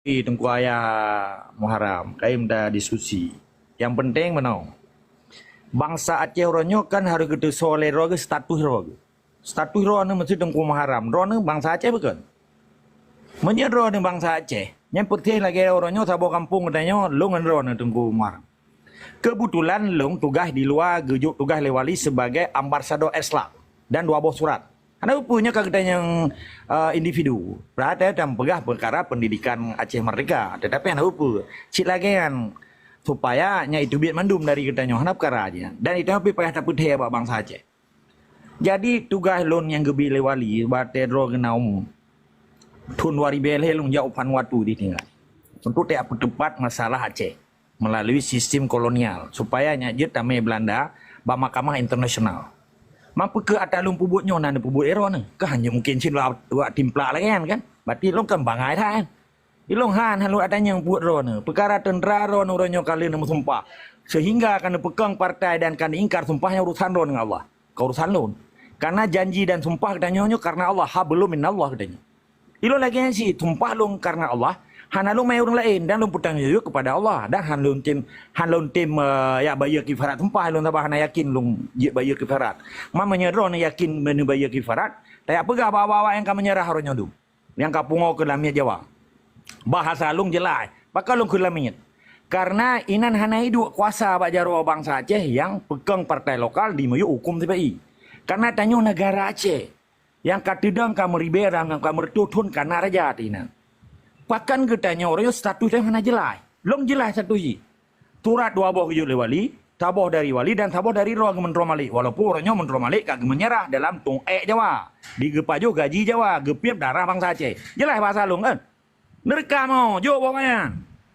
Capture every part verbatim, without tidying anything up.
Teungku Ayah Muharram, kayém ta diskusi. Nyang penting meunoe. Bansa Aceh uroe nyoe kan harôh geuteusoe lé droe geuh status droe geuh. Status droeneuh meusti Teungku Muharram. Droeneuh bansa Aceh bukon? Meunyoe droeneuh bansa Aceh, nyan peureulèe lagèe uroe nyoe saboh gampông geutanyoe lôn ngon droeneuh Teungku Muharram. Keubeutulan lôn tugaih di luwa geujok tugaih lé wali sebagai ambasador Islam dan dua boh surat. Hana peue-peue nyoe ka geutanyoe, eh, individu. Berarti dan peugah peukara pendidikan Aceh Merdeka. Tetapi hana peue-peue. Cit lagèe nyan supaya nyan itu biet mandum dari geutanyoe. Hana peukara jih. Dan itu pih payah tapeuthèe bak bansa Aceh. Jadi tugaih lôn nyang geubi lé wali, watèe droe geunaum thôn dua ribèe lhèe lôn jak u Vanuatu ditinggai. Untuk tajak peuteupat masalah Aceh melalui sistem kolonial supaya nyak jeuet tamè Belanda bak mahkamah internasional. Mapeukeue ata lôn peubuet nyoe na neupeubuet ero nyoe? Kah hanya mungkin cit wak timplak lagèe nyan kan? Berarti lôn kan bangai that kan? Ilôn han, han lôn atanyong peubuet droeneuh. Peukara teuntra droeneuh uroe nyoe ka lheueh neumeusumpah. Sehingga ka neupeukong partai dan ka neuingkar sumpah nyan urusan droeneuh ngon Allah. Ka urusan lôn. Karena janji dan sumpah geutanyoe nyoe karena Allah, hablum minallah geutanyoe. Ilôn lagèe nyan cit, sumpah lôn karena Allah, hana lôn mè ureueng laén dan lôn peutanggong jaweueb kepada Allah dan han lôn tem, han lôn tem, eh, jak bayeue kifarat sumpah lôn, sabab hana yakin lôn jeuet bayeue kifarat. Ma meunyoe droeneuh yakin neubayeue kifarat, tajak peugah bak awak-awak nyang ka meunyeurah uroe nyoe dum. Nyang ka pungo keu lamiet Jawa. Bahasa lôn jeulaih, pakon lôn keu lamiet. Karena inan hana iduek kuasa bak jaroe bansa Aceh nyang peukong partai lokal di miyueb huköm sipa-i. Karena tanyoe negara Aceh nyang ka teudong ka meuribèe dan ka meureutoh thon kana raja teuh inan. Pakon geutanyoe uroe nyoe status tanyoe hana jeulaih. Lôn jeulaih status jih. Surat dua boh geujok lé wali, saboh dari wali dan saboh dari droe geumeuntroe Malik. Walaupun uroe nyoe meuntroe Malik ka geumeunyeurah dalam tong èk Jawa, digeupajoh gaji Jawa, geupiep darah bansa Aceh. Jeulaih bahasa lôn kan? Neureukam oh, jok bak nyan.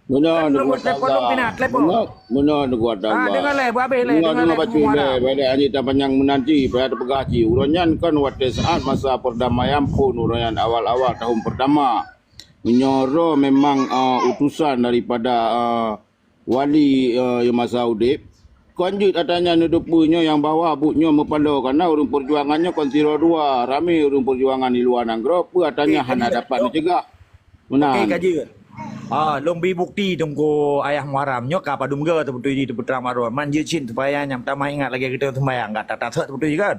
Meunoe kan neubuat telepon lôn pina, telepon. Meunoe, meunoe neubuat Allah. Ah, deungoe lé, beuhabéh lé, deungoe lé, bacut lé, bèk lé hana tapanyang meunanti, payah tapeugah cit. Uroe nyan kan watèe saat masa perdamaian pun uroe nyan awal-awal tahun pertama. Meunyoe droe memang, ah, utusan daripada, ah, wali, eh, nyang masa udép. Kon jeuet ata nyan neuteupeue nyoe nyang bahwa buet nyoe meupaloe, karena ureueng peujuangan nyoe kon sidroe dua, ramé ureueng peujuangan di luwa nanggroe, peue ata nyan hana dapat neuceugah. Meunan. Oke, kajeut. Ah, lôn bri bukti Teungku Ayah Muharram. Nyoe ka padum goe teubeutôi jih teupeutrang baroe. Man jeuet cit supaya nyang tamah ingat lagèe geutanyoe seumbahyang, ka tatat sot teubeutôi jih kan?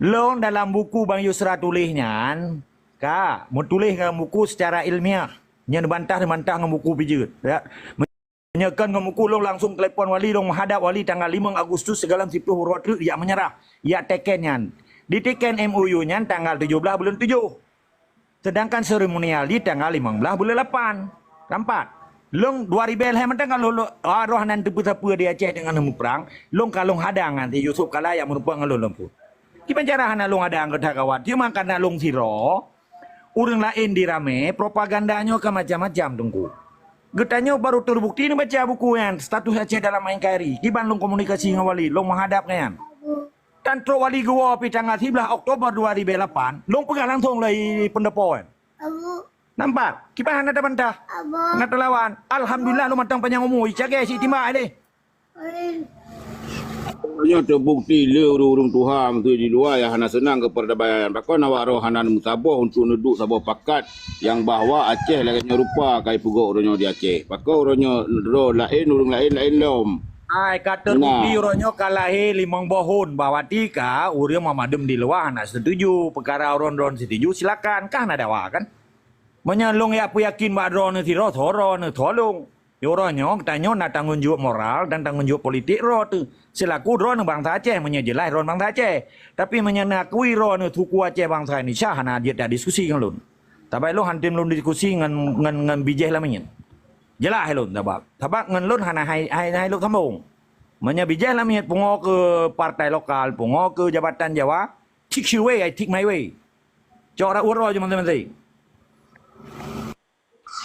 Lôn dalam buku Bang Yusra tuléh nyan, ka meutuléh ngon buku secara ilmiah. Nyan neubantah, neubantah ngon buku pih jeuet. Ya. Meunyoe kon ngon buku lôn langsung telepon wali, lôn meuhadap wali tanggal limong Agustus sigohlom siplôh uroe treuk jak meunyeurah, jak teken nyan. Diteken M O U nyan tanggal tujoh blaih buleuen tujoh. Sedangkan seremonial jih tanggal limong blaih buleuen lapan. Lampah. Lôn dua ribèe lhèe mantong ka lôn, lôn, ah, roh nan teupeu-teupeu di Aceh deungon muprang, lôn ka lôn hadang ngon si Yusuf Kala nyang meurumpok ngon lôn lôn pun. Kiban cara hana lôn hadang keu that gawat, cuma karena lôn sidroe, ureueng laén di ramé, propaganda nyoe ka macam-macam, Teungku. Geutanyoe baru teubukti neubaca buku nyan, status Aceh dalam N K R I. Kiban lôn komunikasi ngon wali, lôn meuhadap ngon nyan. Dan trok wali geuwoe pih tanggal siblaih Oktober dua ribèe lapan, lôn peugah langsung lé pendopo nyan. Nampak? Kiban hana tabantah. Hana talawan. Alhamdulillah, lôn mantong panyang umu, icagée si timbak deh. Nyoe teubukti lé ureueng-ureueng tuha meuteuh di luwa nyang hana seunang keu perdamaian. Pakon awak droe hana meusaboh untuk neuduek saboh pakat nyang bahwa Aceh lagèe nyoe rupa ka ipeugöt uroe nyoe di Aceh. Pakon uroe nyoe droe laén, ureueng laén, laén lom. Hai, ka teubukti uroe nyoe ka lahé limong boh thon, bahwa tika ureueng mandum di luwa hana setuju. Peukara droen-droen setuju, silakan. Ka hana dawa, kan? Meunyoe lôn jak peuyakin bak droeneuh sidroe, soe droeneuh, soe lôn. Uroe nyoe geutanyoe na tanggong jaweueb moral dan tanggong jaweueb politik droe teuh. Selaku droeneuh bansa Aceh, meunyoe jeulaih droeneuh bansa Aceh. Tapi meunyoe neukui droeneuh suku Aceh bansa Indonesia, hana jeuet tadiskusi ngon lôn. Sabab lôn hana tem lôn diskusi ngon, ngon, ngon bijéh lamiet. Jeulaih lôn sabab. Sabab ngon lôn hana hai, hai, hai lôn sambong. Meunyoe bijéh lamiet pungo keu partai lokal, pungo keu jabatan Jawa, take your way, I take my way. Cok rot uroe jih maséng-maséng.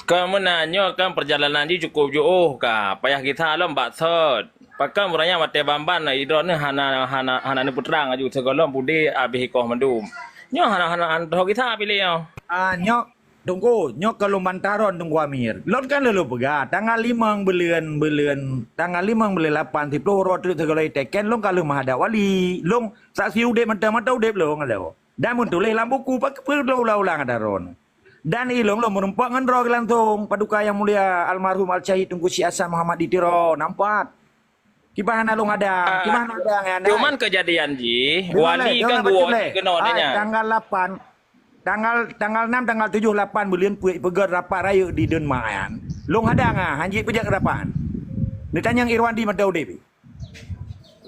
Ka meunan nyoe kan peurjalanan jih cukup jiôh ka, payah gisa lom bak sot. Pakon ureueng nyang watée ban-ban na idroe neuh hana, hana, hana neupeutrang laju sigohlom pude abéh ikoh mandum. Nyoe hana, hana, hana troh gisa piléh nyoe. Ah, nyoe, Teungku, nyoe ka lôn bantah droen Teungku Amir. Lôn kan lôn peugah, tanggal limong buleuen, buleuen, tanggal limong buleuen lapan, siploh uroe treuk sigohlom iteken, lôn ka lheueh meuhadap wali. Lôn saksi udeb mantong, mantong udeb lôn, ngon lôn. Dan meutuléh lam buku, pakon peureulée ulang-ulang ata droen. Dan ilong lom meureumpok ngon droe langsong Paduka Yang Mulia Almarhum Al-Syahid Teungku Syekh Hasan Muhammad di Tiro, nampak. Kiban hana lôn hadang, kiban hana hadang ya, cuman kejadian jih, wali kan geuwoe keunoe nyan. Tanggal lapan, tanggal, tanggal enam, tanggal tujuh, lapan buleuen peuet peugöt rapat rayeuk di Denmark nyan. Lôn hadang ah, hanjeuet peujak rapat. Neutanyong Irwandi mantong udeb.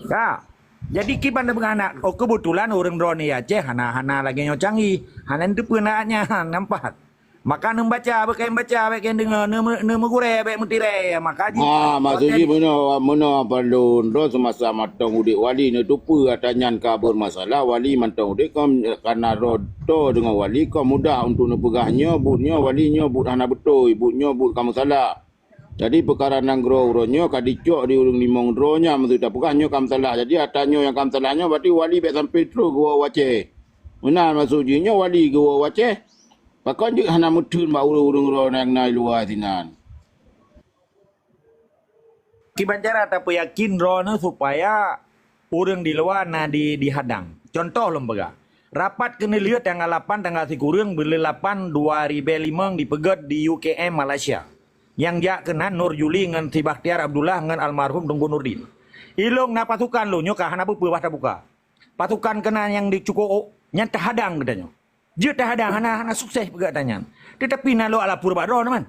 Ka. Jadi kiban na beunganak, oh keubeutulan ureuëng droeneuh Aceh hana, hana lagée nyoe canggih, hana neuteupeue na nyan, nampak. Maka neubaca, beukai baca, bèk kén deungoe, neu-, neumeuguréh, bèk meutirée, maka jih. Ha, maksud jih meunoe, meunoe Abang Lôn, droe seumasa mantong udeb wali neuteupeue ata nyan ka beumasalah, wali mantong udeb kon kana droe toe deungon wali kon mudah untuk neupeugah nyoe buet nyoe wali nyoe buet hana beutôi, buet nyoe buet ka meusalah. Jadi peukara nanggroe uroe nyoe ka dicok di ureuëng limong droe nyan meuseuti tapeugah nyoe ka meusalah. Jadi ata nyoe nyang ka meusalah nyoe berarti wali bèk sampai trok geuwoe u Aceh. Meunan maksud jih nyoe wali geuwoe u Aceh. Pakon jeuet hana meutheun bak ureuëng-ureuëng droe nyang na i luwa sinan. Kiban cara tapeuyakin droeneuh supaya ureuëng di luwa na di, dihadang. Contoh lôn peugah, rapat keuneulheueh tanggal lapan, tanggal sikureueng buleuen lapan dua ribèe limong dipeugöt di U K M Malaysia. Nyang jak keunan Nur Juli ngon si Bakhtiar Abdullah ngon almarhum Teungku Nurdin. Ilong na pasukan lôn nyoe ka hana peue-peue bah tabuka. Pasukan keunan nyang di Cukôh nyan teuhadang geutanyoe. Jeuet teuhadang hana, hana sukses peugah tanyan. Teutapi na lôn alapor bak droeneuh man.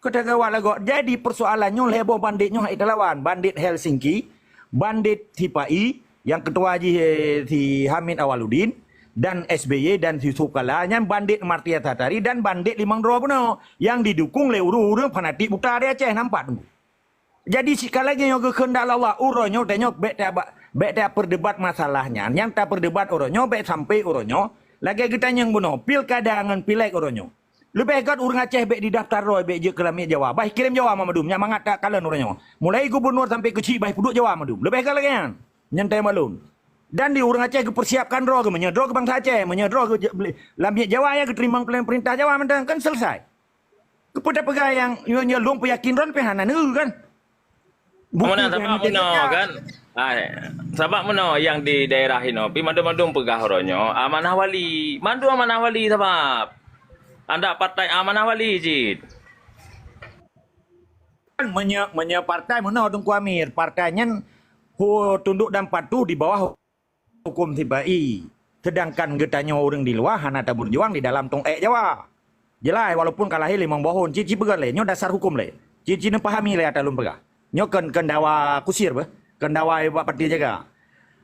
Keu tagawat lagoe. Jadi peusoalan nyoe lhèe boh bandit nyoe hai talawan. Bandit Helsinki, bandit sipa-i, nyang keutua jih, eh, si Hamid Awaludin, dan S B Y, dan si Yusuf Kalla, nyan bandit Martia Tatari, dan bandit limong droe bunoe, nyang didukung lé ureuëng-ureuëng fanatik buta di Aceh, nampak teungku. Jadi, sikali lagèe nyoe geukheundak lé Allah, uroe nyoe tanyoe bèk ta-, bèk tapeudebat masalah nyan, nyang tapeudebat uroe nyoe bèk sampai uroe nyoe, lagèe geutanyong bunoe, pilkada ngon pileg uroe nyoe. Leubeh gèt ureuëng Aceh bèk didaftar droe bèk jeuet keu lamiet Jawa. Bah kirém Jawa mandum nyang mangat takalon uroe nyoe. Mulai gubunur sampai keuchik bah peuduek Jawa mandum. Leubeh gèt lagèe nyan. Nyan teurimong lôn. Dan di ureuëng Aceh geupersiapkan droe geuh meunyoe droe geuh bansa Aceh, meunyoe droe geuh lamiet Jawa ya geuteurimong peurintah Jawa mantong kan selesai. Keupeue tapeugah nyang nyoe lôn peuyakin droe pih hana neu kan. Meunan sabab meunoe kan. Hai, sabab meunoe nyang di daerah inoe pi mandum-mandum peugah uroe nyoe amanah wali. Mandum amanah wali sabab. Andak partai amanah wali cit. Meunyoe, meunyoe partai meunoe Teungku Amir, partai nyan tunduk dan patuh di bawah huköm sipa-i. Seudangkan geutanyoe ureuëng di luwa hana tabeujuang di dalam tông ék Jawa. Jeulaih, walaupun ka lahé limong boh thôn, cit-cit peugah lé, nyoe dasar huköm lé. Cit-cit neupahami lé ata lôn peugah. Nyoe kon, kon dawa kusir beh, kon dawa bak partai jaga.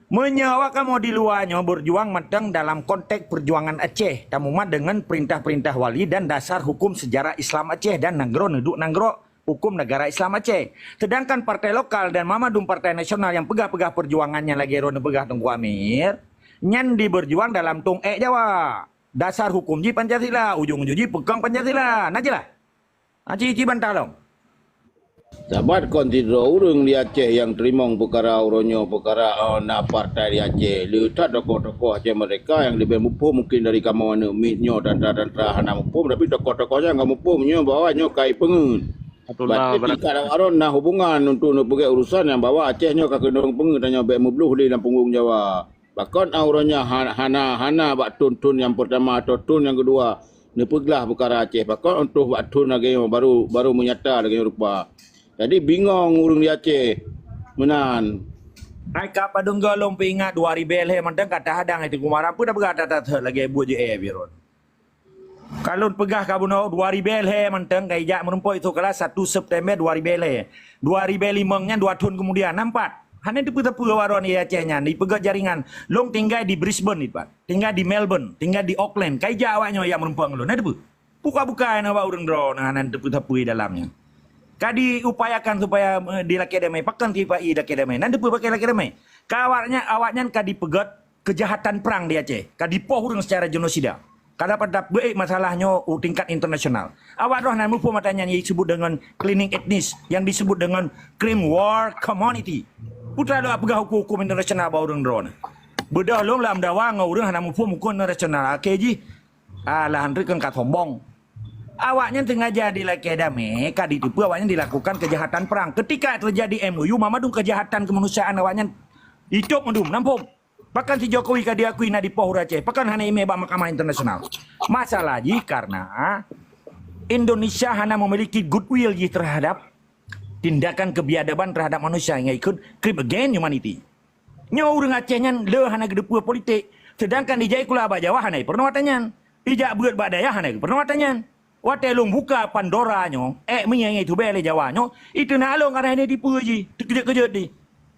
Meunyoe awak kamoe di luwa nyoe beujuang mantong dalam konteks peujuangan Aceh, tamumat deungon peurintah-peurintah wali dan dasar huköm seujarah Islam Aceh dan nanggroe neuduek nanggroe huköm negara Islam Aceh. Seudangkan partai lokal dan mandum partai nasional nyang peugah-peugah peujuangan nyang lagèe droeneuh peugah Teungku Amir, nyan dibeujuang dalam tông ék Jawa. Dasar huköm jih Pancasila, ujong-ujong jih peukong Pancasila. Na jeulaih? Aci-ci bantah lom. Sabat kon sidroe ureuëng di Aceh nyang teurimong peukara uroe nyoe peukara, oh, na partai di Aceh. Le that tokoh-tokoh Aceh merdeka nyang leubeh muphom mungken dari kamoe aneuk miet nyoe tantra-tantra hana muphom, tapi tokoh-tokoh nyan ka muphom nyoe bahwa nyoe ka ipeungeut. Bacut tingkat awak droe na hubungan untuk neupeugét urusan nyang bahwa Aceh nyoe ka keunong peungeut tanyoe bèk meubloh lé lam punggong Jawa. Pakon uroe nyoe ha-, hana, hana bak thôn-thôn nyang peurtama atau thôn nyang keudua neupeuglah peukara Aceh. Pakon untôh bak thôn lagèe nyoe baru, baru meunyata lagèe nyoe rupa. Jadi bingong ureuëng di Aceh meunan. Hai ka padum goe lôn peuingat dua ribèe lhèe mantong ka tahadang itu kumaram peue dah peugah that-that lagèe buet jeuet eh Biron. Ka lôn peugah ka bunoe dua ribèe lhèe mantong ka ijak meurumpok itu kelas satu September dua ribèe lhèe. Dua ribèe limong nyan dua thôn keumudian. Nampak? Hana teupeu-teupeu awak droe di Aceh nyan, dipeugah jaringan. Lôn tinggai di Brisbane, Iban. Tinggai di Melbourne, tinggai di Auckland. Ka ijak awak nyoe ijak meurumpok ngon lôn. Hana teupeu? Buka-buka na bak ureuëng droe na hana teupeu-teupeu di dalam nyan. Ka diupayakan supaya, eh, dilakée damai. Pakon sipa-i dilakée damai? Hana teupeu pakon lakée damai? Ka awak nyan, awak nyan ka dipeugét keujahatan prang di Aceh, ka dipoh ureuëng seucara genosida. Ka dapat tabeuék masalah nyoe u tingkat internasional. Awak droe hana muphom ata nyan nyang disebut deungon cleansing etnis, nyang disebut deungon crime war community. Peue teuma lôn peugah huköm-huköm internasional bak ureuëng droe nyan. Beudôh lôn lam dawa ngon ureuëng hana muphom huköm internasional. Akhé jih, alah, han treuk keu ka sombong. Awak nyan sengaja dilakée damai, ka diteupeu awak nyan dilakukan keujahatan prang. Keutika teujadi M O U, mandum keujahatan keumanusiaan awak nyan itôb mandum, na muphom. Pakon si Jokowi ka diakui na dipoh ureuëng Aceh? Pakon hana imé bak mahkamah internasional? Masalah jih karena Indonesia hana memiliki goodwill jih terhadap tindakan kebiadaban terhadap manusia nyang ikut crime against humanity. Nyoe ureuëng Aceh nyan le hana geudeupeue politik, sedangkan ijak sikula bak Jawa hana peurunoe ata nyan. Ijak beuet bak dayah hana peurunoe ata nyan. Watée lôn buka Pandora nyoe, ék meunyoe nyang itubée lé Jawa nyoe, itu na lôn karena hana dipeue jih, teukeujot-keujot di.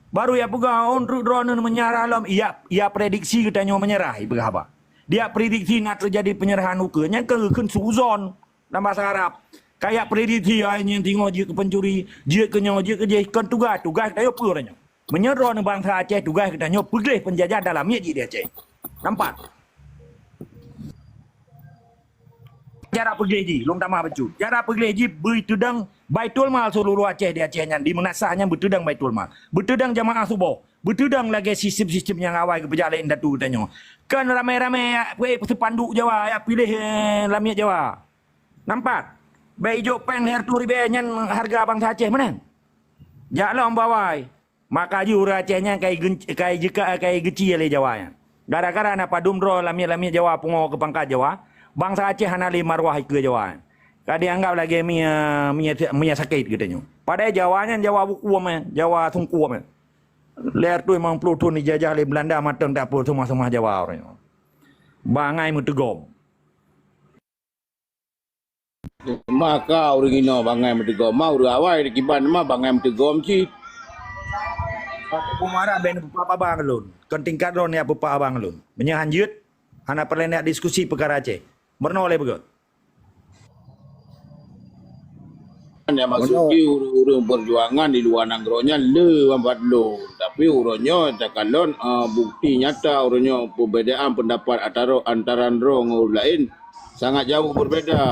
Baru ya peugah, "Oh, treuk droeneuh meunyeurah lom," ya, ya prediksi geutanyoe meunyeurah, ipeugah haba. Dia prediksi na teujadi penyerahan ukeue, nyang keu geukheun suzon. Lam bahasa Arab. Kayak prediksi, ai nyan tingoh jeuet keu pencuri, jeuet keu nyoe, jeuet keu jih, kon tugaih, tugaih geutanyoe peue uroe nyoe. Meunyoe droeneuh bansa Aceh, tugaih geutanyoe peugleh penjajah dalam miet jih di Aceh. Nampak? Cara peugleh jih, lôn tamah bacut. Cara peugleh jih beuteudang Baitul Mal seluruh Aceh di Aceh nyan, di Meunasah nyan beuteudang Baitul Mal. Beuteudang jamaah suboh. Beuteudang lagée sistem-sistem nyang awai geupeujak lé indatu geutanyoe. Kon ramé-ramé ya, peuék seupanduk Jawa, ya piléh, eh, lamiet Jawa. Nampak? Bék ijok péng lhèe reutôh ribèe nyan hareuga bansa Aceh meunan. Jak lom bawai. Maka jih ureueng Aceh nyan kai gen-, kai jika, kai geuci lé Jawa nyan. Gara-gara na padum droe lamiet-lamiet Jawa pungo keu pangkat Jawa, bansa Aceh hana lé marwah ikeue Jawa nyan. Ka jianggap lagèe minyeuk, minyeuk, minyeuk sakét geutanyoe. Padahai Jawa nyan Jawa buku mé, Jawa sungkôh mé. Lhèe reutôh limong ploh thôn dijajah lé Beulanda mantong tapeue seumah-seumah Jawa uroe nyoe. Bangai meuteugom. Maka ureueng inoe bangai meuteugom, ma ureueng awai dikiban ma bangai meuteugom cit. Peue muara ben peupah abang lôn. Kon tingkat lôn ya peupah abang lôn. Meunyoe hanjeuet, hana peureulèe neujak diskusi peukara Aceh. Meurunoe lé beugöt. Nyang maksud jih ureueng-ureueng peujuangan di luwa nanggroe nyan le manfaat lôn. Tapi uroe nyoe takalon, eh, bukti nyata uroe nyoe perbedaan pendapat antara, antara droe ngon ureueng laén sangat jauh berbeda.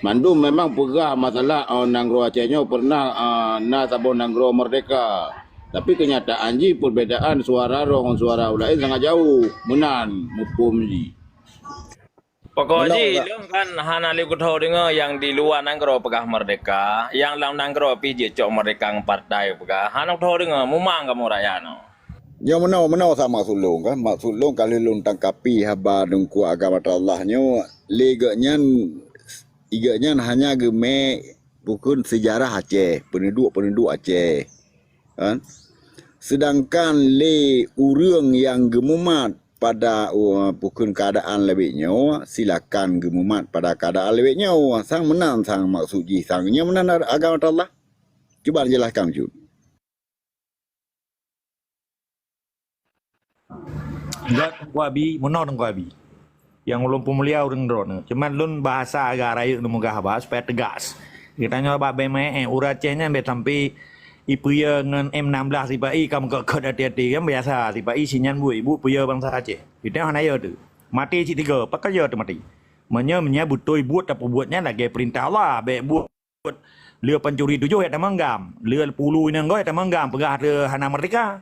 Mandum memang peugah masalah, eh, nanggroe Aceh nyoe pernah, eh, na saboh nanggroe merdeka. Tapi kenyataan jih perbedaan suara droe ngon suara ureueng laén sangat jauh. Meunan muphom jih. Pokok jih, lôn kan hana lé kutho deungoe nyang di luwa nanggroe peugah merdeka, nyang lam nanggroe pih jicok merdeka ngon partai peugah, hana kutho deungoe, mumang kamoe rakyat nyoe. Nyoe meunoe, meunoe sa maksud lôn kan. Maksud lôn ka lheueh lôn tangkapi haba Teungku Agam Atallah nyoe, lé geuh nyan, i geuh nyan hanya geumé bukon seujarah Aceh, peuneuduek-peuneuduek Aceh. Kan? Sedangkan lé ureueng nyang geumumat pada, uh, bukon keuadaan lagèe nyoe, silakan geumumat pada keuadaan lagèe nyoe. Sang meunan sang maksud jih, sang nyoe meunan agama Allah. Cuba jelaskan cut. Enggak, Teungku Abi, meunoe Teungku Abi. Nyang ulôn peumulia ureueng droeneuh. Cuman lôn bahasa agak rayeuk lôn peugah haba supaya tegas. Geutanyoe bak bée meu'en, ureueng Aceh nyan bèk sampai ipeuyue ngon M enam belas sipa-i ka meukot-kot até-até kan biasa sipa-i si nyan buet ibu peuyue bansa Aceh. Geutanyoe hana yue teuh. Maté cit tiga, pakon yue teuh maté. Meunyoe, meunyoe beutôi buet tapeubuet nyan lagèe peurintah Allah, bèk buet lé pancuri tujoh jak tamong GAM, lé pulu inong goe jak tamong GAM, peugah teuh hana merdeka.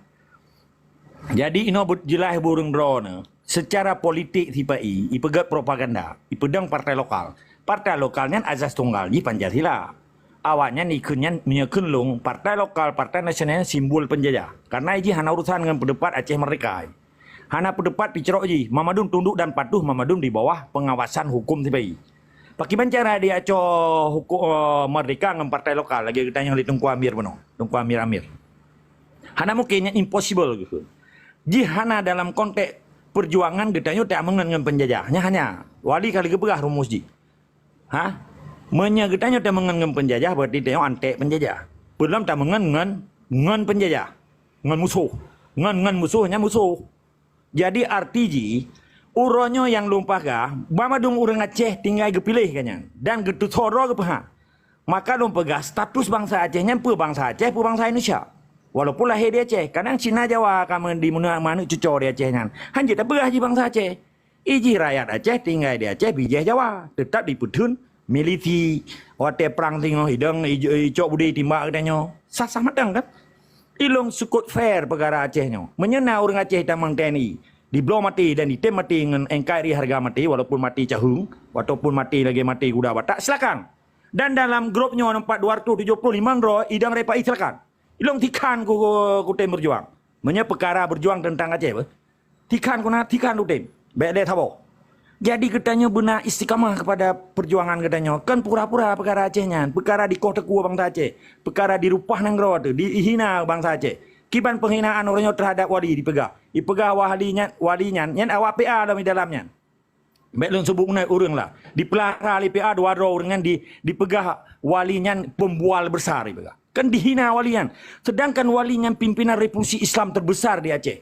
Jadi inoe buet jeulaih bak ureueng droeneuh, seucara politik sipa-i, ipeugèt propaganda, ipeudong partai lokal. Partai lokal nyan azas tunggal jih Pancasila. Awaknyan ikheun nyan meunyoe kheun lôn, partai lokal, partai nasional simbol penjajah. Karena jih hana urusan ngon peudeupat Aceh merdeka. Hana peudeupat picrok jih, Mamadun tunduk dan patuh Mamadun di bawah pengawasan hukum sipa-i. Pakiban cara dia cok hukum, eh, merdeka ngon partai lokal lagèe geutanyoe lé Teungku Amir bunoe, Teungku Amir Amir. Hana mungkin, nyan impossible gitu. Jih hana dalam konteks perjuangan geutanyoe tameungon ngon penjajah. Nyan hana. Wali ka lheueh geupeugah rumus jih. Ha? Meunyoe geutanyoe tameungon ngon penjajah, berarti tanyoe antek penjajah. Peulom tameungon ngon, ngon penjajah. Ngon musoh. Ngon, ngon musoh, nyan musoh. Jadi arti jih, uroe nyoe nyang lôn paga, banmandum ureueng Aceh tinggai geupiléh geuh nyan dan geutusoe droe geupeuhah. Maka lôn peugah status bansa Aceh nyan peue bansa Aceh, peue bansa Indonesia. Walaupun lahé di Aceh, kadang Cina Jawa ka meudi manök cucoe di Aceh nyan. Hanjeuet tapeugah jih bansa Aceh. Ijih rakyat Aceh tinggai di Aceh bijéh Jawa, teutap dipeutheun milisi. Watée prang singoh idong ij-, icok beudé timbak geutanyoe. Sah-sah mantong kan? Ilong sukot fair peukara Aceh nyoe. Meunyoe na ureuëng Aceh tamong T N I, dibloe maté dan ditém maté ngon N K R I hareuga maté walaupun maté caheueng, ataupun maté lagée maté kuda batak, silakan. Dan dalam grup nyoe nampak dua ratus tujuh puluh lima droe idong repa-i, silakan. Ilong tikhan ku, ku, ku tem berjuang. Meunyoe peukara berjuang teuntang Aceh beuh, tikhan guna, tikhan udeb, bék lé saboh. Jadi geutanyoe beuna istiqamah kepada perjuangan geutanyoe. Kon pura-pura peukara Aceh nyan, peukara dikoh teukue bansa Aceh, peukara dirupah nanggroe teuh, dihina bansa Aceh. Kiban penghinaan uroe nyoe terhadap wali dipeugah. Ipeugah wali nyan, wali nyan, nyan awak P A lom di dalam nyan. Bék lôn sebut nan ureuëng lah. Dipeulara lé P A dua droe ureuëng nyan di, dipeugah wali nyan pembual besar dipeugah. Kan dihina wali nyan. Sedangkan wali nyan pimpinan revolusi Islam terbesar di Aceh.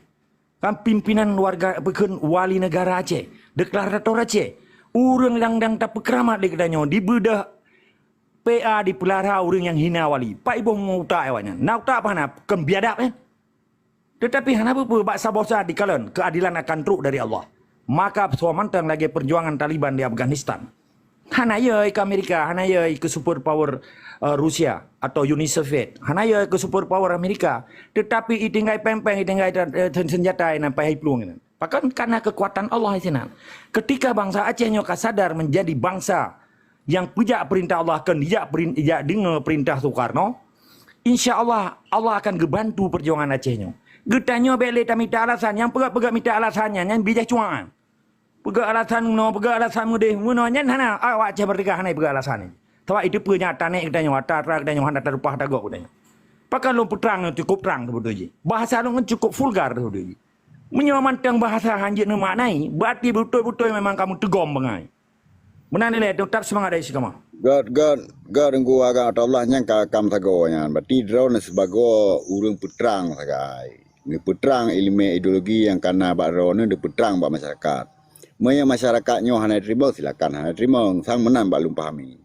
Kan pimpinan warga, peukheun wali negara Aceh, deklarator Aceh. Ureuëng nyang dang tapeukeramat lé geutanyoe dibeudoh P A dipeulara ureuëng nyang hina wali. Pak iboh meu utak awak nyan. Na utak apa hana? Kon biadab, eh? Tetapi hana peue-peue, bak saboh saat dikalon, keadilan akan trok dari Allah. Maka soe mantong lagée perjuangan Taliban di Afghanistan. Hana yö keu Amerika, hana yö keu super power, eh, Rusia atau Uni Soviet. Hana yö keu super power Amerika. Tetapi itinggai péng-péng, itinggai, eh, sen-, senjata nyang pai hai plueng nyan. Pakon? Karena kekuatan Allah di sinan. Ketika bangsa Aceh nyoe ka sadar menjadi bangsa nyang peujak peurintah Allah, kon jijak perin-, jijak deungoe peurintah Soekarno, insya Allah, Allah akan geubantu perjuangan Aceh nyoe. Geutanyoe bék lé tamita alasan, nyang peugah-peugah mita alasan nyan, nyan bijéh cuang. Peugah alasan meunoe, peugah alasan meudeh, meunoe nyan hana, awak Aceh Merdeka hana peugah alasan nyan. Sabab itu peue nyang tanék geutanyoe, atra-atra geutanyoe hana tarupah tagok geutanyoe. Pakon lôn peutrang nyoe cukup trang teuh beutôi jih. Bahasa lôn kan cukup vulgar teuh beutôi jih. Meunyoe mantong bahasa hanjeuet neumaknai, berarti beutôi-beutôi memang kamoe teugom bangai. Meunan ilée, teutap seumangat dari si kamoe. Gét, gét, gét Teungku agam Allah nyang ka kam sagoe nyan. Berarti droeneuh sibagoe ureuëng peutrang sagai. Neupeutrang iéleumé ideologi nyang kana bak droeneuh neupeutrang bak masyarakat. Meunyoe masyarakat nyoe hana teurimong, silakan hana teurimong. Sang meunan bak lôn pahami.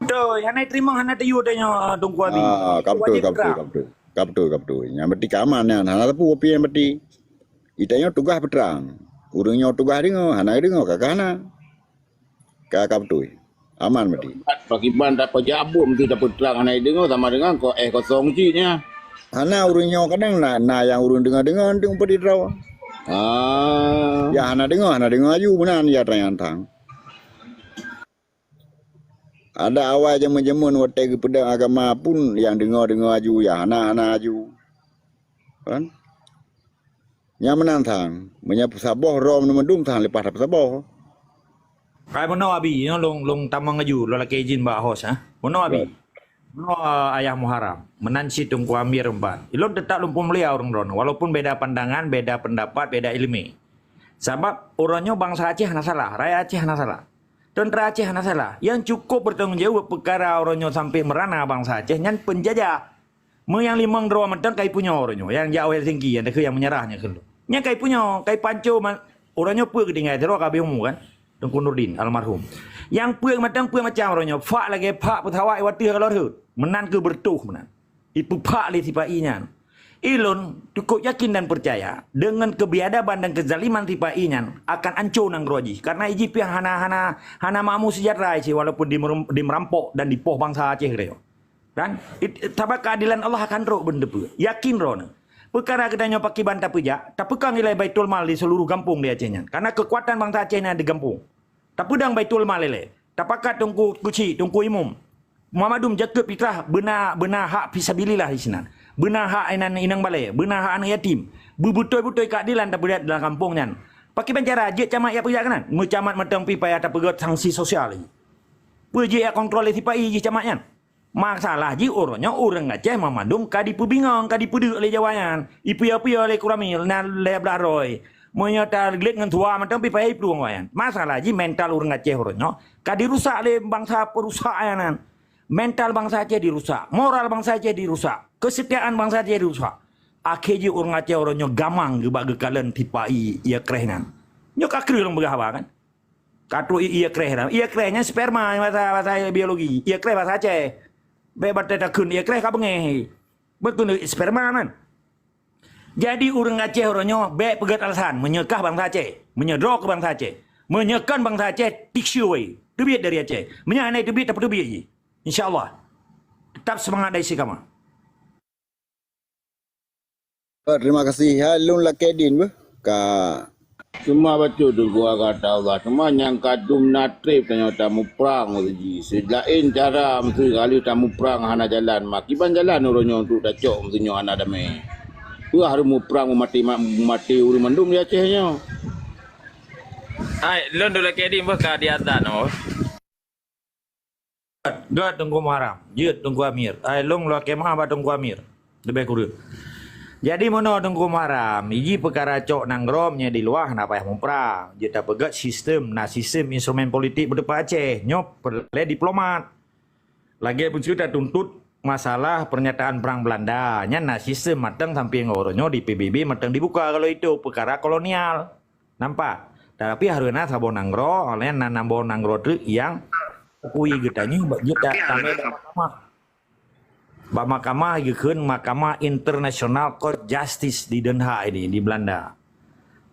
Beutôi, hana teurimong, hana teuyu tanyoe, Teungku Abi. Ah, ka beutôi, ka beutôi, ka beutôi. Ka beutôi, ka beutôi. Nyang berarti ka aman nyan, hana teupeu api nyang berarti. Itanyoe tugaih peutrang. Ureuëng nyoe tugaih deungoe, hana deungoe, ka, ka hana. Ka, ka beutôi. Aman berarti. Pakiban tapeujaboh meusti tapeutrang hana deungoe sama dengan ko-, eh, kosong cit nyan. Hana ureuëng nyoe kadang na, na nyang ureuëng deungoe-deungoe anteuk peudidroe. Ah. Ya hana deungoe, hana deungoe aju meunan ya tanyang tang. Ada awai jameun-jameun watée geupeudong agama pun nyang deungoe-deungoe aju, ya hana, hana aju. Kan? Nyang meunan sang, meunyoe peusaboh droe meuneumandum sang leupah tapeusaboh. Hai meunoe Abi, nyoe lôn, lôn tamong aju, lôn lakée izin bak host, ha. Meunoe Abi. Meunoe, eh, Ayah Muharram, meunan cit Teungku Amir Umban. Ilôn teutap lôn peumulia ureuëng droeneuh, walaupun beda pandangan, beda pendapat, beda iéleumé. Sabab uroe nyoe bansa Aceh hana salah, rakyat Aceh hana salah. Teuntra Aceh hana salah. Nyang cukup bertanggung jaweueb peukara uroe nyoe sampai meurana bansa Aceh nyan peunjajah. Meu nyang limong droe mantong kai punya uroe nyoe, nyang jak u Helsinki, nyang takheun nyang meunyeurah nyan kheun lôn. Nyang kai punya, kai panco ma-, uroe nyoe peue geutinggai sidroe ka habéh umu kan? Teungku Nurdin almarhum. Nyang peue mantong peue macam uroe nyoe, fak lagée fak peusawat watée ka lheueh. Meunan keu beureutoh meunan. Ipeufak lé sipa-i nyan. Ilôn cukup yakin dan peucaya, deungon keubiadaban dan keuzaliman sipa-i nyan akan anco nanggroe jih, karena ijih piah hana, hana, hana makmu seujahtera jih walaupun dimeurum-, dimerampok dan dipoh bansa Aceh keudroe. Dan it-, sabab keuadelan Allah akan trok beuneuteupeu. Yakin droeneuh. Peukara geutanyoe pakiban tapeujak, tapeukong ilée Baitul Mal di seuluruh gampông di Aceh nyan. Karena keukuatan bansa Aceh nyan di gampông. Tapeudong Baitul Mal ilée. Tapakat Teungku Kuchik, Teungku Imum. Muhammadum jakeuet pitrah beuna, beuna hak fisabilillah di sinan. Beuna hak inan inong balée, beuna hak aneuk yatim. Beubeutôi-beutôi keuadelan tapeujak dalam gampông nyan. Pakiban cara jeuet camat jak peujak keunan? Meucamat mantong pih payah tapeugét sanksi sosial jih. Peue jeuet jak kontrol lé sipa-i jih camat nyan? Masalah jih uroe nyoe ureuëng Aceh meumandum ka dipeubingong, ka dipeudeuk lé Jawa nyan. Ipiôh-piôh lé kuramil nan lhée blaih droe. Meunyoe taglét ngon tuha mantong pih payah iplueng awaknyan. Masalah jih mental ureuëng Aceh uroe nyoe ka dirusak lé bansa peurusak nyan. Mental bansa Aceh dirusak, moral bansa Aceh dirusak, keusetiaan bansa Aceh dirusak. Akhé jih ureuëng Aceh uroe nyoe gamang geuba geukalon sipa-i ié kréh nyan. Nyoe ka kreueh lôn peugah haba kan? Ka trok ié kréh dah. Ié kréh nyan sperma bahasa, bahasa biologi. Ié kréh bahasa Aceh. Bék batée takheun ié kréh ka beungéh. Beukeuneuk sperma kan. Jadi ureuëng Aceh uroe nyoe bék peugét alasan meunyoe kah bansa Aceh, meunyoe droe keu bansa Aceh, meunyoe kon bansa Aceh, tiksue wai. Teubiet dari Aceh. Meunyoe hana teubiet, tapeuteubiet jih. Insya Allah. Tetap seumangat dari si kama. Terima kasih. Hai lôn lakée din beuh ka. Cuma bacut Teungku kata Allah, cuma nyang ka dum na treb tanyoe tamuprang meuseujih. Laén cara meuseujih kali tamuprang hana jalan, ma kiban jalan uroe nyoe untuk tacok meuseujih nyoe hana damé. Peue hareuem muprang meumaté, ma-, meumaté ureuëng mandum di Aceh nyoe. Hai, lôn dulakée di mbeuh ka di azan, oh. Gét Teungku Muharam, jeuet Teungku Amir. Ai, lôn lakée meu'ah bak Teungku Amir. Leubeh kureueng. Jadi meunoe Teungku Muharam, iji peukara cok nanggroe nyoe di luwa hana payah muprang. Jeuet tapeugét sistem, na sistem instrumen politik beuteupat Aceh. Nyoe peureulée diplomat. Lagée peue tatuntut masalah pernyataan perang Belanda. Nyan na sistem mantong sampoe ngon uroe nyoe di P B B mantong dibuka kalau itu peukara kolonial. Nampak? Tapi hareuem na saboh nanggroe, oleh na saboh nanggroe treuk nyang akui geutanyoe bak jeuet ta-, tamé bak mahkamah. Bak mahkamah geukheun Mahkamah International Court Justice di Den Haag ini, di Belanda.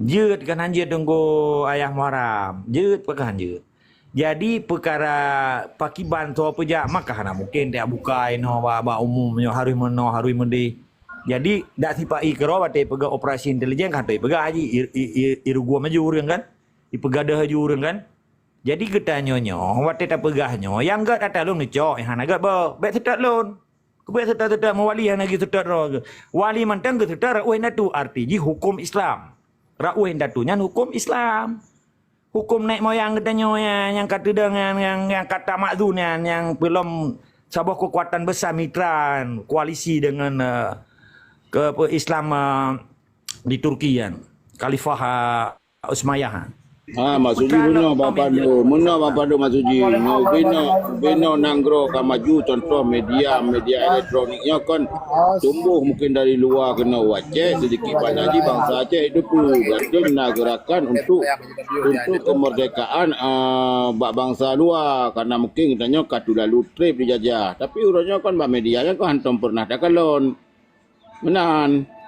Jeuet kan hanjeuet Teungku Ayah Muharam. Jeuet pakon hanjeuet. Jadi peukara pakiban soe peujak maka hana mungken tabuka inoe bak, bak umum nyoe harus meunoe, harus meudeh. Jadi dak sipa-i keudroe watée peugah operasi intelijen kan tapeugah haji i, i, i, irugoe maju ureuëng kan? Ipeugah deuh laju ureuëng kan? Jadi geutanyoe nyoe, watée tapeugah nyoe, nyang gét ata lôn neucok, nyang hana gét boh, bék seutôt lôn. Keubeue seutôt-seutôt meuwali hana geuseutôt droe geuh. Wali mantong geuseutôt rot indatu, arti jih huköm Islam. Rot indatu nyan huköm Islam. Huköm nenek moyang geutanyoe nyan, nyang ka teudong nyan, nyang, nyang ka tamakzun nyan, nyang peulom saboh keukuatan besar mitra koalisi deungon, eh, ke, pe, Islam, eh, di Turki nyan. Khalifah, eh, Utsmaniyah. Ha, maksud jih meunoe Bang Fadlon, meunoe Bang Fadlon maksud jih. Nyoe binoe, binoe nanggroe ka maju, contoh media, media elektronik nyoe kon tumbuh mungkin dari luwa keunoe u Aceh, sedikit banyak jih bansa Aceh itu pun berarti na gerakan untuk, untuk kemerdekaan, ah, bak bansa luwa. Karena mungkin geutanyoe ka teulalu treb dijajah. Tapi uroe nyoe kon bak media nyan kon hantom pernah takalon. Meunan.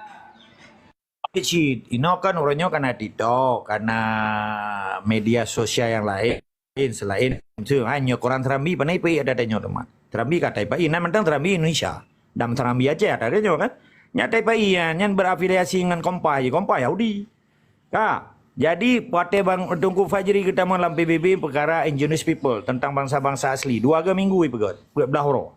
Cit, inoe kan uroe nyoe kana TikTok, kana media sosial nyang laén selain, miseue, ha, nyoe koran Serambi, pane ipeue ada tanyoe teuma. Serambi ka taipai, nan mantong Serambi Indonesia. Dan Serambi Aceh ada tanyoe kan. Nyan taipai, ya, nyan berafiliasi ngon Kompas, Kompas Yahudi. Ka. Jadi, watée Bang Teungku Fajri geutamong lam P B B peukara Indigenous People, tentang bansa-bansa asli, dua ga minggu ipeugét, peuet blaih uroe.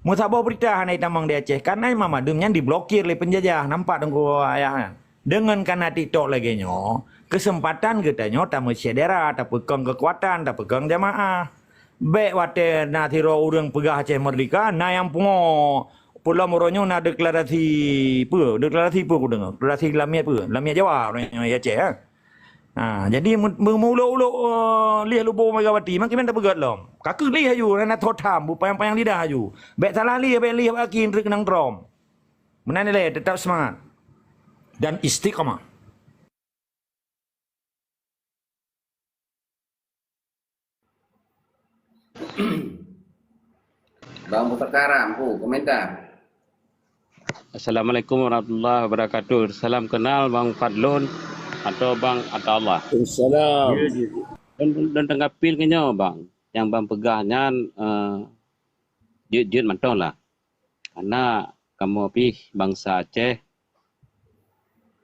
Meusaboh beurita hana itamong di Aceh, karena Imam Adem nyan diblokir lé peunjajah, nampak Teungku Ayah nyan. Deungon kana TikTok lagée nyoe, keuseumpatan geutanyoe tameusyedara, tapeukong keukuatan, tapeukong jamaah. Bék watée na sidroe ureuëng peugah Aceh merdeka, na nyang pungo. Peulom uroe nyoe na deklarasi peue? Deklarasi peue kudeungoe? Deklarasi lamiet peue? Lamiet Jawa uroe nyoe di Aceh, ha? Ha, jadi meu-, meu-, meulok-ulok, eh, lieh lubô Megawati, makin mantap peugét lom. Ka keuh lieh aju, na thot tham, beupayang-payang lidah aju. Bék salah lieh, bék lieh bak kaki treuk keunong trom. Meunan ilée, teutap seumangat. Dan istiqamah. Bang Pusaka Ram, pu, komentar. Assalamualaikum warahmatullahi wabarakatuh. Salam kenal Bang Fadlun atau Bang Ataullah. Waalaikumsalam. Ya, ya. Dan, dan tanggapi lagée nyoe, Bang. Nyang Bang peugah nyan, eh, jeuet-jeuet mantong lah. Karena kamoe pih bansa Aceh,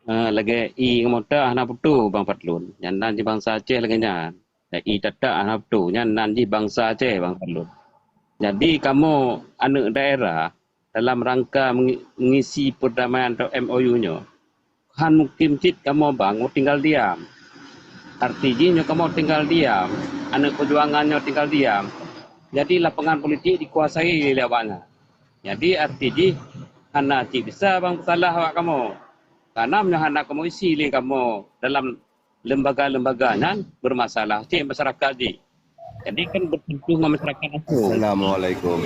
eh, lagée i kamoe tak hana putôh Bang Fadlun. Nyan nan jih bansa Aceh lagée nyan. Dan i tatak hana putôh. Nyan nan jih bansa Aceh Bang Fadlun. Jadi kamoe aneuëk daerah dalam rangka mengi-, mengisi perdamaian atau M O U nyoe, han mungkin cit kamoe Bang tinggal diam. Arti jih nyoe kamoe tinggal diam, aneuëk peujuangan nyoe tinggal diam. Jadi lapangan politik dikuasai lé awaknyan. Jadi arti jih hana cit bisa Bang peusalah awak kamoe. Karena meunyoe hana kamoe isi lé kamoe dalam lembaga-lembaga nyan, bermasalah cit masyarakat jih. Jadi kan bersentuh ngon masyarakat langsung. Assalamualaikum.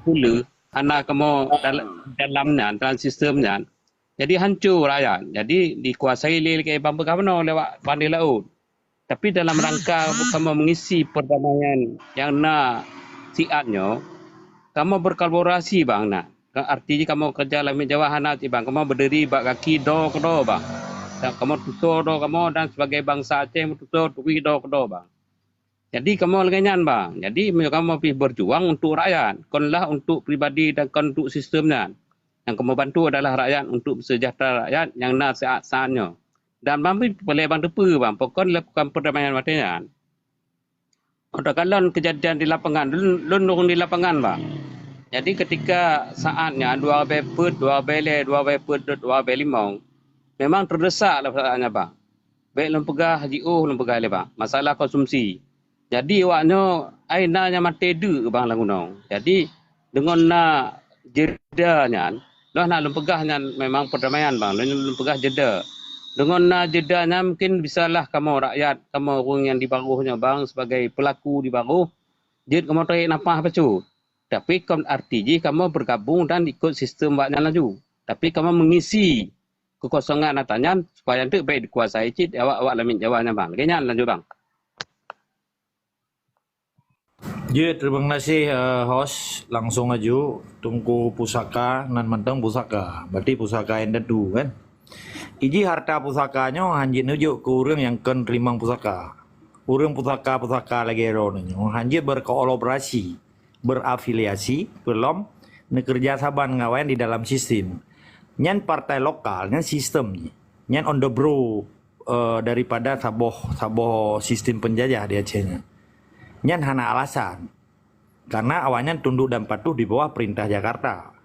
Pula hana kamoe dal-, dalam nyan, dalam sistem nyan. Jadi hancô rakyat. Jadi dikuasai lé, lé Bang peugah bunoe lewat Bandar Laôt. Tapi dalam rangka kamoe mengisi perdamaian nyang na siat nyoe, kamoe berkolaborasi Bang na. Ka-, arti jih kamoe kerja lam Jawa hana cit Bang. Kamoe berdiri bak kaki droe keudroe Bang. Dan kamoe tutoe droe kamoe dan sebagai bansa Aceh meututoe turi droe keudroe Bang. Jadi kamoe lagée nyan Bang. Jadi meunyoe kamoe pih berjuang untuk rakyat, konlah untuk pribadi dan kon untuk sistem nyan. Nyang kamoe bantu adalah rakyat untuk seujahteura rakyat nyang na saat-saat nyoe. Dan Bang pih peureulée Bang teupeue Bang, pakon lakukan perdamaian watée nyan. Otak kalon kejadian di lapangan, lôn, lôn ureuëng di lapangan Bang. Jadi ketika saat nyan dua ribèe peuet, dua ribèe lhèe, dua ribèe peuet, dua ribèe limong, memang teudesak lah saat nyan bang. Bèk lôn peugah jiôh, lôn peugah lé bang. Masalah konsumsi. Jadi awak nyoe ai na nyang maté deuk bang lam gunong. Jadi deungon na jeda nyan, lôn hana lôn peugah nyan memang perdamaian bang. Lôn, lôn peugah jeda. Deungon na jeda nyan mungkin bisalah kamoe rakyat, kamoe ureueng nyang di barôh nyoe bang sebagai pelaku di barôh, jeuet kamoe tarék nafah bacut. Tapi kon arti jih kamoe bergabung dan ikut sistem awak nyan laju. Tapi kamoe mengisi kekosongan ata nyan supaya teuk bèk dikuasai cit awak-awak lamiet Jawa nyan bang. Lagèe nyan laju bang. Jeuet, terima kasih, eh, host. Langsung aju, Teungku Pusaka, nan mantong pusaka. Berarti pusaka nyang teutu, kan? Iji harta pusaka nyoe hanjeuet neujok keu ureueng nyang kon teurimong pusaka. Ureueng pusaka-pusaka lagèe droeneuh nyoe hanjeuet berkolaborasi, berafiliasi, peulom neukeureuja saban ngon awaknyan di dalam sistem. Nyan partai lokal, nyan sistem jih. Nyan on the bro, eh, daripada saboh, saboh sistem penjajah di Aceh nyan. Nyan hana alasan. Karena awaknyan tunduk dan patuh di bawah perintah Jakarta.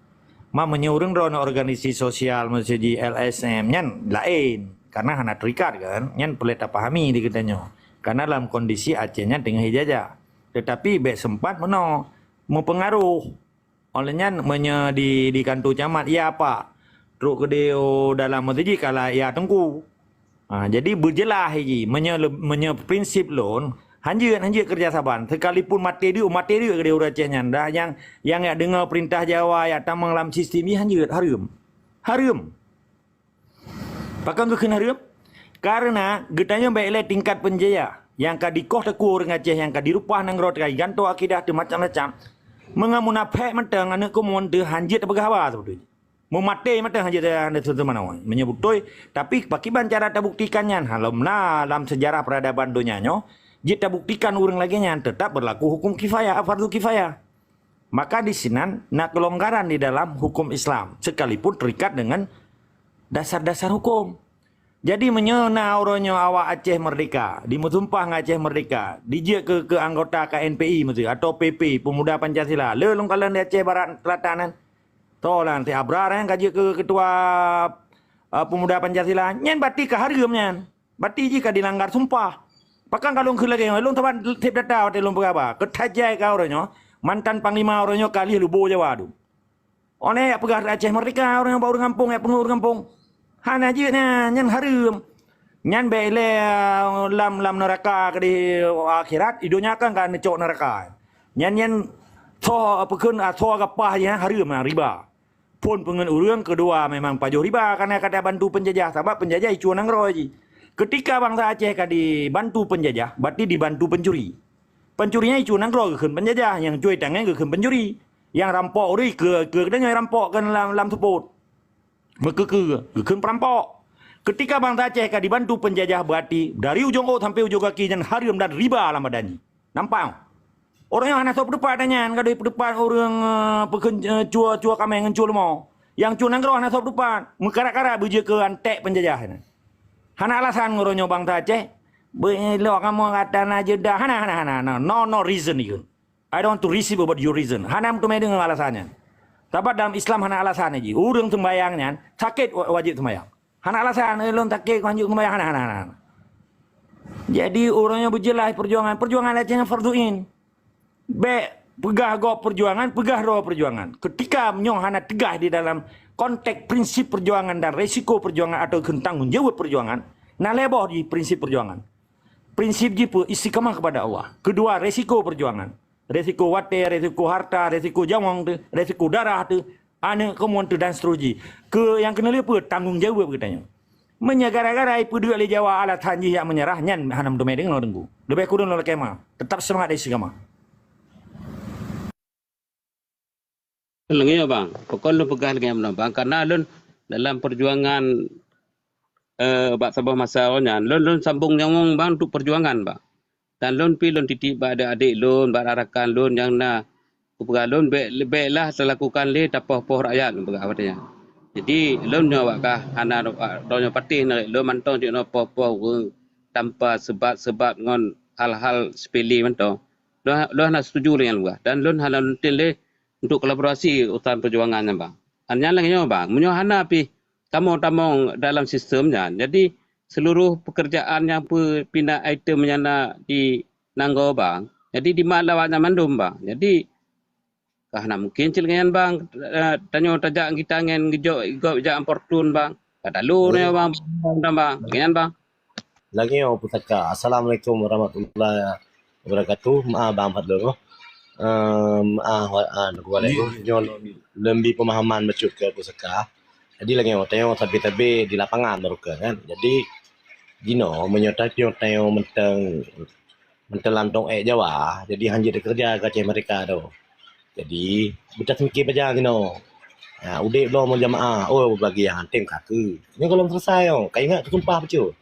Ma meunyoe ureueng droeneuh organisasi sosial, miseue ji L S M, nyan laén. Karena hana terikat kan, nyan peureulèe tapahami di geutanyoe. Karena dalam kondisi Aceh nyan teungoh ijajah. Tetapi bèk sempat meunoe, meupeungaruh. Oleh nyan meunyoe di, di kanto camat, ya Pak, trok keudéh dalam meuseujid kala ya Teungku. Ha, jadi beujeulaih jih, meunyoe le-, meunyoe prinsip lôn, hanjeuet, hanjeuet keureuja saban. Sekalipun maté deuk, maté deuk keudéh ureueng Aceh nyan. Dah nyang, nyang jak deungoe peurintah Jawa, jak tamong lam sistem jih hanjeuet, hareuem. Hareuem. Pakon geukheun hareuem? Kareuna geutanyoe bèk lé tingkat peunjajah nyang ka dikoh teuku ureueng Aceh, nyang ka dirupah nanggroe, ka jigantoe akidah teuh macam-macam. Meungon munafék mantong aneuk keumuen teuh hanjeuet tapeugah haba sibeutôi jih. Meumaté mantong hanjeuet teuh hana teuh manoe. Meunyoe beutôi, tapi pakiban cara tabuktikan nyan? Ha, lom na lam seujarah peuradaban donya nyoe, jeuet tabuktikan ureueng lagèe nyan teutap beurlaku huköm kifayah, fardu kifayah. Maka di sinan na keulonggaran di dalam huköm Islam, sekalipun terikat dengan dasar-dasar huköm. Jadi, meunyoe na uroe nyoe awak Aceh Merdeka, dimeusumpah ngon Aceh Merdeka, dijeuet keu, keu anggota K N P I miseue, atau P P, Pemuda Pancasila, le lôn kalon di Aceh Barat Selatan nyan, toh lah si Abrar nyan ka jeuet keu ketua, eh, Pemuda Pancasila, nyan berarti ka hareuem nyan. Berarti jih ka dilanggar sumpah. Pakon ka lôn kheun lagèe nyoe, lôn saban sép data watèe lôn peugah haba. Keutajai ka uroe nyoe, mantan panglima uroe nyoe ka lheueh lubo Jawa tu. Oleh jak peugah Aceh Merdeka, ureueng bak ureueng gampông, jak peungeuet ureueng gampông. Hana jeuet nyan, nyan hareuem. Nyan bèk ilèe, ah, lam, lam neuraka keudéh akhirat, i donya kan ka neucok neuraka. Nyan, nyan soe, peue kheun, ah, soe gapah jih, hareuem, ah, riba. Phôn peungeuet ureueng, keudua memang pajoh riba, karena ka tabantu peunjajah, sabab peunjajah icu nanggroe jih. Keutika bansa Aceh ka dibantu peunjajah, berarti dibantu pencuri. Pencuri nyan icu nanggroe geukheun peunjajah, nyang cuai tangai geukheun pencuri. Nyang rampok ureueng ikeue, ikeue geutanyoe rampok keu lam, lam seupôt. Meukeue-keue geukheun peurampok. Keutika bansa Aceh ka dibantu peunjajah, berarti dari ujong ôk sampoe ujong gaki nyan hareuem dan riba lam badan jih. Nampak? Ureueng nyoe hana soe peuteupat nyan, ka deuh peuteupat ureueng, eh, peukheun, eh, cue, cue kaméng ngon cue leumo. Nyang cue nanggroe hana soe peuteupat, meukarat-karat beujeuet keu anték peunjajah nyan. Hana alasan uroe nyoe bansa Aceh, beu-, lok kamoe gata na jeuet dah, hana, hana, hana, no, no, no reason ikheun. I don't want to receive about your reason. Hana meuteumé deungoe alasan nyan. Sabab dalam Islam hana alasan jih. Ureueng seumbahyang nyan sakét wa-, wajéb seumbahyang. Hana alasan, "Eh, lôn sakét, kon hanjeuet seumbahyang." Hana, hana, hana, hana. Jadi, uroe nyoe beujeulaih peujuangan. Peujuangan Aceh nyan fardhu ain. Bèk peugah gob peujuangan, peugah droe peujuangan. Keutika nyoe hana teugas di dalam konteks prinsip peujuangan dan resiko peujuangan atau tanggong jaweueb peujuangan, na lhèe boh jih prinsip peujuangan. Prinsip jih peue? Istiqamah kepada Allah. Keudua, resiko peujuangan. Resiko watèe, resiko harta, resiko nyawöng teuh, resiko darah teuh, aneuk keumuen teuh dan seterusnya. Keu nyang keuneuk lheueh peue? Tanggong jaweueb geutanyoe. Meunyoe gara-gara ipeudeuek lé Jawa alasan jih jak meunyeurah, nyan hana meuteumé deungoe Teungku. Leubeh kureueng lôn lakèe ma, teutap seumangat dan istiqamah. Lagèe nyoe bang, pakon lôn peugah lagèe nyoe bang, karena lôn dalam peujuangan, eh, bak saboh masa awai nyan, lôn, lôn sambong nyawöng bang untuk peujuangan bang. Dan lôn pih lôn titip bak adék-adék lôn, bak rakan lôn nyang na, kupeugah lôn bèk, bèk lah talakukan lé tapoh-poh rakyat, kupeugah watèe nyan. Jadi lôn nyoe awak kah hana, droeneuh patéh na lôn mantong jeuet nyoe poh-poh ureueng tanpa sebab-sebab ngon hal-hal sepele mantong. Lôn, lôn hana setuju lé nyan peugah. Dan lôn hana lôn tem lé untuk kolaborasi urusan perjuangan nyan, bang. Nyan lagèe nyoe, bang. Meunyoe hana pih tamong-tamong dalam sistem nyan, jadi seluruh pekerjaan nyang peupindah item nyan na di nanggroe, bang. Jadi dimat lé awaknyan mandum, bang. Jadi ka hana mungkin cit lagèe nyan, bang. Eh, tanyoe tajak gita ngon geujok gob jak Fortuner, bang. Ka talu nyoe, bang. Bang, bang. Lagèe nyan, bang. Lagèe nyoe pusaka. Assalamualaikum warahmatullahi wabarakatuh. Maaf bang Fadlul. Ehm, ah, wa-, ah, nyoe lôn, lôn bi pemahaman bacut keu pusaka. Jadi lagèe nyoe, tanyoe sabe-sabe di lapangan baroe kan. Jadi jinoe meunyoe tanyoe, tanyoe mantong, mantong lam tông ék Jawa, jadi hanjeuet teukeureuja keu Aceh Merdeka tu. Jadi beutaseumiké pajan jinoe. Ha, udép lom jamaah, oh bagi nyang tem kaki. Nyoe goh lom selesai nyoe, ka ingat teusumpah bacut.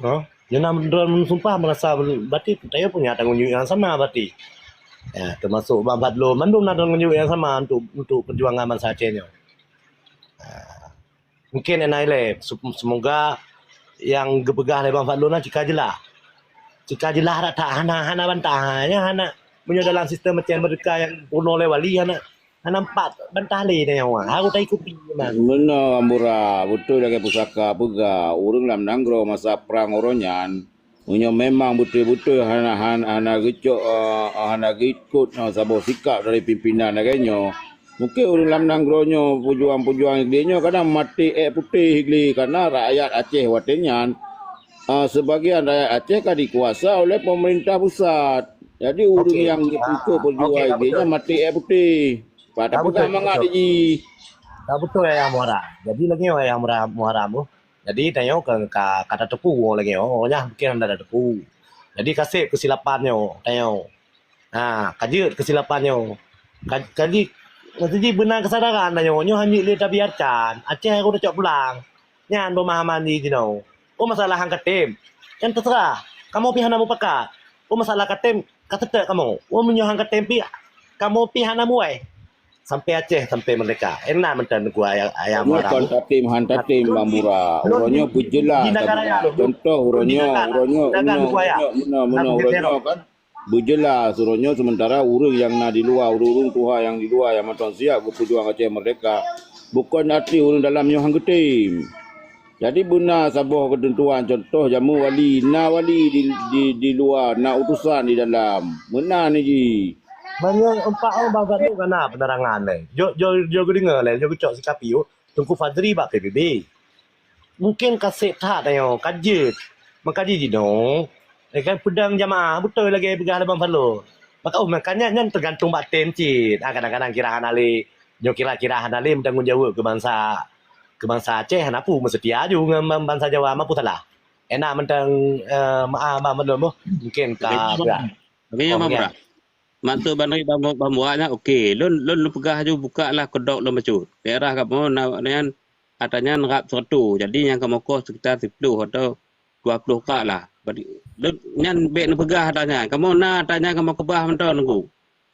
Ha? Nyoe na droe meusumpah meurasa berarti tanyoe punya tanggông jaweueb nyang sama berarti. Ya, termasuk bang Fadlul, mandum na tanggông jaweueb nyang sama untuk, untuk perjuangan bansa Aceh nyoe. Ha. Mungkin na ilée, se-, semoga nyang geupeugah lé bang Fadlul nyan cit ka jeulaih. Cit ka jeulaih that-that, hana, hana bantah. Nyan hana, meunyoe dalam sistem Aceh Merdeka nyang peurunoe lé wali, hana, hana pat bantah lé nyan, harôh taikuti memang. Meunoe, Ambura, beutôi lagèe pusaka peugah, ureueng lam nanggroe masa prang uroe nyan, meunyoe memang beutôi-beutôi hana, hana, hana geucok, eh, hana geuikot, eh, saboh sikap dari pimpinan lagèe nyoe, mungken ureueng lam nanggroe nyoe, peujuang-peujuang glé nyoe kadang maté ék putéh glé, karena rakyat Aceh watèe nyan, eh, sebagian rakyat Aceh ka dikuasa oleh pemerintah pusat. Jadi ureueng nyang ikot peujuang glé nyan maté ék putéh. Pada peugah mangat jih. Ka beutôi Ayah Muharam. Jadi lagèe nyoe Ayah Muharam, Muharam tu. Jadi tanyoe ka, ka, ka tateupeue lagèe nyoe, nyan mungken hana tateupeue. Jadi ka sép keusilapan nyoe, tanyoe. Ha, ka jeuet keusilapan nyoe. Ka, ka ji-, maksud jih beuna keusadaran tanyoe, nyoe hanjeuet lé tabiarkan. Aceh harôh tacok pulang. Nyan peumahaman jih jinoe. Oh masalah han ka tem. Nyan teuseurah. Kamoe pih hana mupakat. Oh masalah ka tem, ka seutôt kamoe. Oh meunyoe han ka tem pih, kamoe pih hana muai. Sampai Aceh, sampai merdeka. Ena mantong Teungku Ayah, Ayah Muharam. Kon tatem, han tatem, Bang Mura. Uroe nyoe beujeulaih. Contoh uroe nyoe, uroe nyoe, meunoe, meunoe, meunoe, uroe nyoe kan. Beujeulaih uroe nyoe, sementara ureueng nyang na di luwa, ureueng-ureueng tuha nyang di luwa nyang mantong siap geupeujuang Aceh merdeka. Bukon arti ureueng dalam nyoe han geutem. Jadi beuna saboh keuteuntuan, contoh jameun wali, na wali di, di, di luwa, na utusan di dalam. Meunan jih. Meunyoe empat orang bang Fadlul ka na penerangan lé. Jo, jo, jo geudeungoe lé, jo geucok sikapi, oh, Teungku Fadri bak P B B. Mungken ka sép that tanyoe, ka jeuet. Maka jih jinoe, eh, kan peudong jamaah, beutôi lagèe peugah lé bang Fadlul. Maka, oh, makanya nyan teugantung bak tem cit. Ah, kadang-kadang kira hana lé, nyoe kira-kira hana lé meutanggong jaweueb keu bansa, keu bansa Aceh, hana peue meuseutia aju ngon ban-, bansa Jawa, ma peue salah. Ena mantong, eh, maaf, maaf, maklum, boh. Mungken ka brat. Lagèe nyan, Bang Mura. Maksud Bang Ri, Bang, Bang Mura nyan, okey. Lôn, lôn, lôn peugah aju, buka lah kedok lôn bacut. Daerah kamoe na, nyan, ata nyan rab seratus. Jadi, nyang kamoe koh sekitar siplôh atau dua ploh kak lah. Berarti, lôn, nyan bèk neupeugah ata nyan. Kamoe na ata nyan kamoe keubah mantong, Teungku.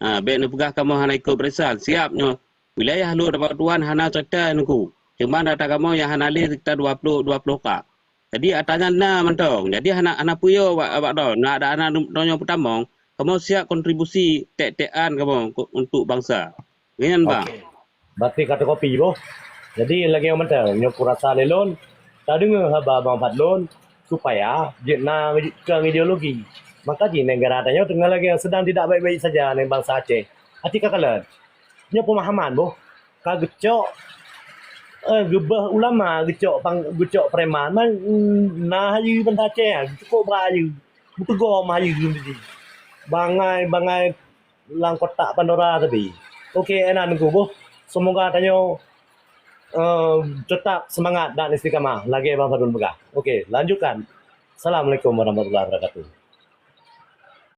Ha, bèk neupeugah kamoe hana ikot barisan. Siap nyoe. Wilayah lôn bak tuan hana cerita Teungku. Cuma ata kamoe nyang hana lé sekitar dua ploh, dua ploh kak. Jadi ata nyan na mantong. Jadi hana, hana peue yo awak, awak droe. Na ada aneuk droeneuh peutamong, kamoe siap kontribusi tek-tekan kamoe untuk bansa. Nyan, Bang. Okey. Berarti ka teukopi boh. Jadi lagèe nyoe mantong, nyoe kurasa lé lôn, tadeungoe haba Bang Fadlul, supaya jeuet na keu ideologi. Maka jih negara tanyoe teungoh lagèe sedang tidak baik-baik saja ngon bansa Aceh. Até ka kalon. Nyoe pemahaman boh. Ka geucok, eh, geubeuh ulama, geucok pang-, geucok preman. Man, mm, na hayeue bansa Aceh, cukôp brat hayeue. Meuteugom hayeue. Bangai, bangai lam kotak Pandora tadi. Okey, ena Teungku boh. Semoga tanyoe, eh, tetap semangat dan istiqamah lagèe Bang Fadlul peugah. Okey, lanjutkan. Assalamualaikum warahmatullahi wabarakatuh.